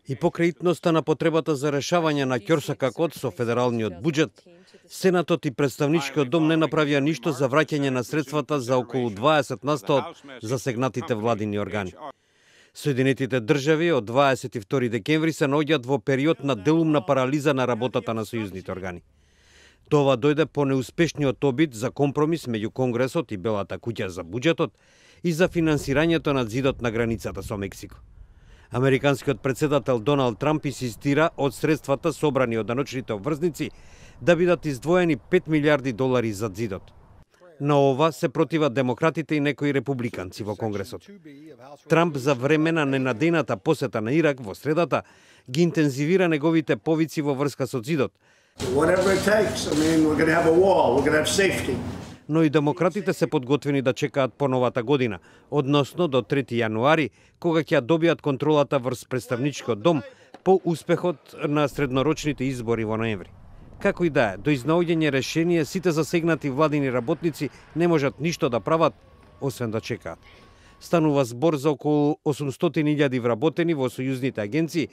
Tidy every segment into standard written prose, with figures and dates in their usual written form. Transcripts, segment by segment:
И покрај итноста на потребата за решавање на ќорсакакот со федералниот буџет, Сенатот и Представничкиот дом не направија ништо за враќање на средствата за околу 20% од засегнатите владини органи. Соединетите држави од 22 декември се наоѓаат во период на делумна парализа на работата на сојузните органи. Това дојде по неуспешниот обид за компромис меѓу Конгресот и Белата куќа за буџетот и за финансирањето на зидот на границата со Мексико. Американскиот председател Доналд Трамп инсистира од средствата собрани од даночните обврзници да бидат издвоени 5 милиарди долари за зидот. На ова се противат демократите и некои републиканци во Конгресот. Трамп за време на ненадејната посета на Ирак во средата ги интензивира неговите повици во врска со зидот. Но и демократите се подготвени да чекаат по новата година, односно до 3 јануари, кога ќе добијат контролата врз Представничкиот дом по успехот на среднорочните избори во ноември. Како и да е, до изнаоѓање решение сите засегнати владини работници не можат ништо да прават, освен да чекаат. Станува збор за околу 800.000 вработени во сојузните агенции,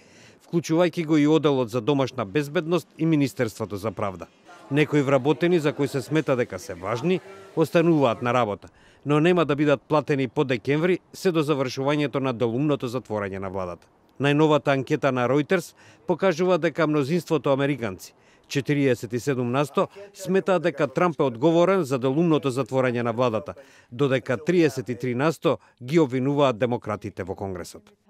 вклучувајќи го и Оделот за домашна безбедност и Министерството за правда. Некои вработени за кои се смета дека се важни, остануваат на работа, но нема да бидат платени по декември се до завршувањето на делумното затворање на владата. Најновата анкета на Reuters покажува дека мнозинството американци, 47%, сметаат дека Трамп е одговорен за делумното затворање на владата, додека 33% ги обвинуваат демократите во Конгресот.